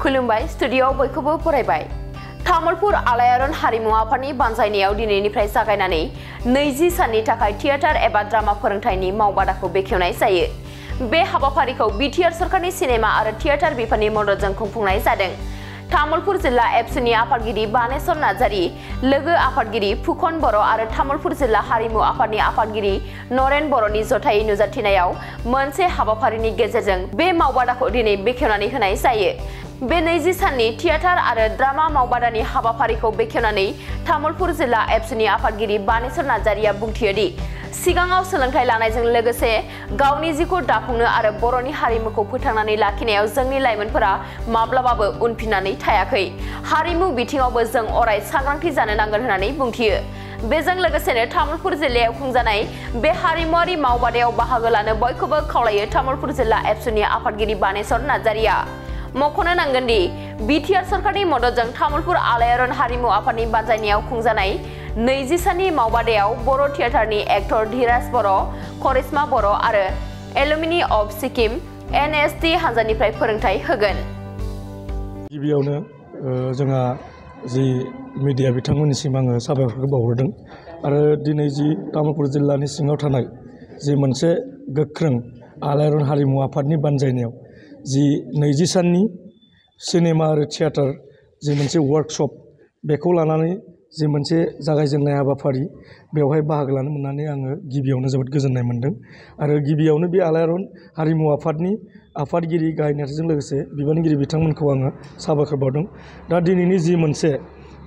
खुलुमबाय स्टुडियोआव बयखौबो फरायबाय। तामुलपुर आलायारन हारिमु आफादनि बानजायनायाव दिनैनिफ्राय जागायनानै 20 साननि थाखाय थियेटार एबा ड्रामा फोरोंथायनि मावबादाखौ बेखेवनाय जायो। बे हाबाफारिखौ बिटिआर सरकारनि सिनेमा आरो थियेटार बिफाननि मददजों खुंफुंनाय जादों। तामुलपुर जिल्ला एबसुनि आफादगिरि बानेश्वर नार्जारी, लोगो आफादगिरि फुकन बर' आरो तामुलपुर जिल्ला हारिमु आफादनि आफादगिरि नरेन बर'नि जथायै नुजाथिनायाव मोनसे हाबाफारिनि गेजेरजों बे मावबादाखौ दिनै बेखेवनानै होनाय जायो। बे 20 साननि थियेटार आरो ड्रामा मावबादानि हाबाफारिखौ बेखेवनानै तामुलपुर जिल्ला एबसुनि आफादगिरि बानेश्वर नार्जारीया बुंथियो दि सिगाङाव सोलोंथाइ लानायजों लोगोसे गावनि जिउखौ दाफुंनो आरो बर'नि हारिमुखौ फोथांनानै लाखिनायाव जोंनि लाइमोनफोरा माब्लाबाबो उनफिननानै थायाखै। हारिमु बिथिङावबो जों अराय सांग्रांथि जानो नांगोन होननानै बुंथियो। बेजों लोगोसेनो तामुलपुर जिल्लायाव खुंजानाय बे हारिमुआरि मावबादायाव बाहागो लानो बयखौबो खावलायो तामुलपुर जिल्ला एबसुनि आफादगिरि बानेश्वर नार्जारीया। मख'नो नांगोन दि बिटिआर सरकारनि मददजों तामुलपुर आलायारन हारिमु आफादनि बानजायनायाव खुंजानाय 20 साननि मावबादायाव बर' थियेटारनि एक्टर धीराज बर', करिश्मा बर' आरो एलुमिनी अफ सिक्किम (NST) हानजानिफ्राय फोरोंथाय होगोन। गिबियावनो जोंहा जि मिडिया बिथांमोननिसिम आङो साबायखर बावहरदों आरो दिनै जि तामुलपुर जिल्लानि सिङाव थानाय जि मोनसे गोख्रों आलायारन हारिमु आफादनि बानजायनायाव जि 20 साननि सिनेमा आरो थियेटार जि मोनसे वर्कशप बेखौ लानानै जि मोनसे जागायजेननाय हाबाफारि बेवहाय बाहागो लानो मोननानै आङो गिबियावनो जोबोद गोजोननाय मोन्दों आरो गिबियावनो बे आलायारन हारिमु आफादनि आफादगिरि गाहाय नेहाथारिजों लोगोसे बिबानगिरि बिथांमोनखौ आङो साबायखर बावदों। दा दिनैनि जि मोनसे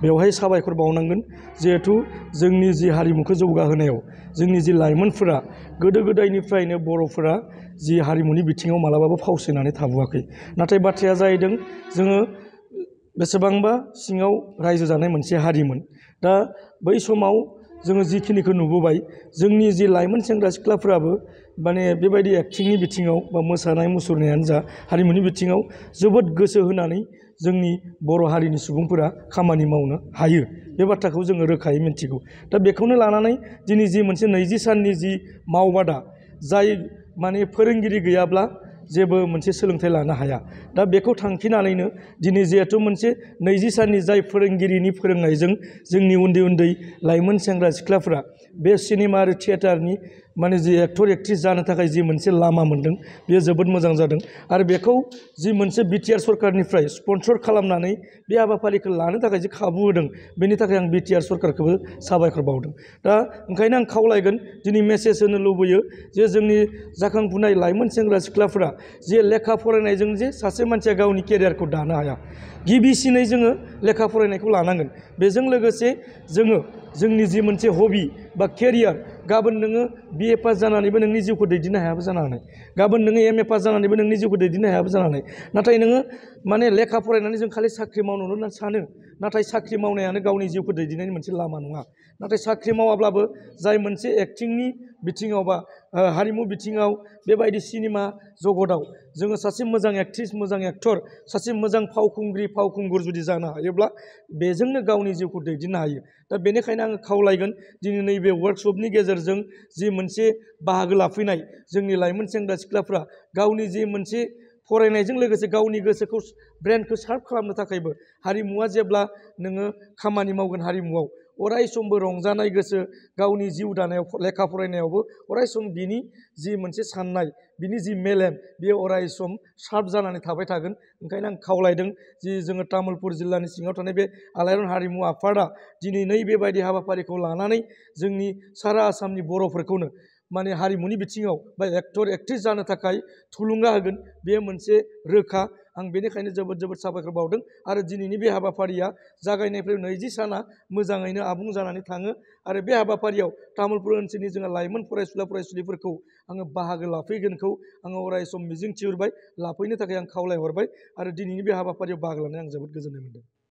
बेवहाय साबायखर बावनांगोन जिहेथु जोंनि जि हारिमुखौ जौगाहोनायाव जोंनि जि लाइमोनफोरा गोदो गोदायनिफ्रायनो बर'फोरा जि हारिमुनि बिथिङाव मालाबाबो फावसायनानै थाबोआखै। नाथाय बाथ्राया जाहैदों जोङो बेसेबांबा सिङाव रायजो जानाय मोनसे हारिमोन। दा बै समाव जोङो जिखिनिखौ नुबोबाय जोंनि जि लाइमोन सेंग्रा सिख्लाफोराबो माने बेबायदि एक्टिंनि बिथिङाव बा मोसानाय मुसुरनायानो जा हारिमुनि बिथिङाव जोबोद गोसो होनानै जोंनि बर' हारिनि सुबुंफोरा खामानि मावनो हायो। बे बाथ्राखौ जोङो रोखायै मिन्थिगौ। दा बेखौनो लानानै दिनै जि मोनसे 20 साननि जि मावबादा जाय माने फोरोंगिरि गैयाब्ला जेबो मोनसे सोलोंथाइ लानो हाया। दा बेखौ थांखिनानैनो दिनै जिहेथु मोनसे 20 साननि जाय फोरोंगिरिनि फोरोंनायजों जोंनि उन्दै उन्दै लाइमोन सेंग्रा सिख्लाफोरा बे सिनेमा आरो थियेटारनि माने जि एक्टर एक्ट्रिस जानो थाखाय जि मोनसे लामा मोन्दों बेयो जोबोद मोजां जादों आरो बेखौ जि मोनसे बिटिआर सरकारनिफ्राय स्पन्सर खालामनानै बे हाबाफारिखौ लानो थाखाय जि खाबु होदों बेनि थाखाय आं बिटिआर सरकारखौबो साबायखर बावदों। दा ओंखायनो आं खावलायगोन दिनै मेसेज होनो लुबैयो जे जोंनि जाखांफुनाय लाइमोन सेंग्रा सिख्लाफोरा जे लेखा फरायनायजों जे सासे मानसिया गावनि केरियारखौ दानो हाया। गिबिसिनै जोङो लेखा फरायनायखौ लानांगोन। बेजों लोगोसे जोङो जोंनि जि मोनसे हबि बा केरियार गाबोन नोङो BA पास जानानैबो नोंनि जिउखौ दैदेननो हायाबो जानो हानाय। गाबोन नोङो MA पास जानानैबो नोंनि जिउखौ दैदेननो हायाबो जानो हानाय। नाथाय नोङो माने लेखा फरायनानै जों खालि साख्रि मावनोल' होनना सानो। नाथाय साख्रि मावनायानो गावनि जिउखौ दैदेननायनि मोनसे लामा नङा। नाथाय साख्रि मावाब्लाबो जाय मोनसे एक्टिंनि बिथिङाव बा हारिमु बिथिङाव बेबायदि सिनेमा जगताव जोङो सासे मोजां एक्ट्रिस मोजां एक्टर सासे मोजां फावखुंगुर जुदि जानो हायोब्ला बेजोंनो गावनि जिउखौ दैदेननो हायो। दा बेनिखायनो आङो खावलायगोन दिनै नैबे वर्कशपनि गेजेरजों जि मोनसे बाहागो लाफैनाय जोंनि लाइमोन सेंग्रा सिख्लाफ्रा गावनि जि मोनसे फरायनायजों लोगोसे गावनि गोसोखौ ब्रेनखौ शार्प खालामनो थाखायबो हारिमुवा जेब्ला नोङो खामानि मावगोन हारिमुआव अराय समबो रंजानाय गोसो गावनि जिउ दानायाव लेखा फरायनायावबो अराय सम बिनि जि मोनसे साननाय बिनि जि मेलेम बेयो अराय सम शार्प जानानै थाबाय थागोन। ओंखायनो आं खावलायदों जि जोङो तामुलपुर जिल्लानि सिङाव थानाय बे आलायारन हारिमु आफादा दिनै नैबेबायदि हाबाफारिखौ लानानै जोंनि सारा आसामनि बर'फोरखौनो माने हारिमुनि बिथिङाव बा एक्टर एक्ट्रिस जानो थाखाय थुलुंगा होगोन बेयो मोनसे रोखा। आं बेनिखायनो जोबोद साबायखर बावदों आरो दिनैनि बे हाबाफारिया जागायनायनिफ्राय 20 साना मोजाङैनो आबुं जानानै थाङो आरो बे हाबाफारियाव तामुलपुर ओनसोलनि जोंहा लाइमोन फरायसुलिफोरखौ आङो बाहागो लाफैगोनखौ आङो अराय सम मिजिं थिहरबाय लाफैनो थाखाय आं खावलायहरबाय आरो दिनैनि बे हाबाफारियाव बाहागो लानानै आं जोबोद गोजोननाय मोन्दों।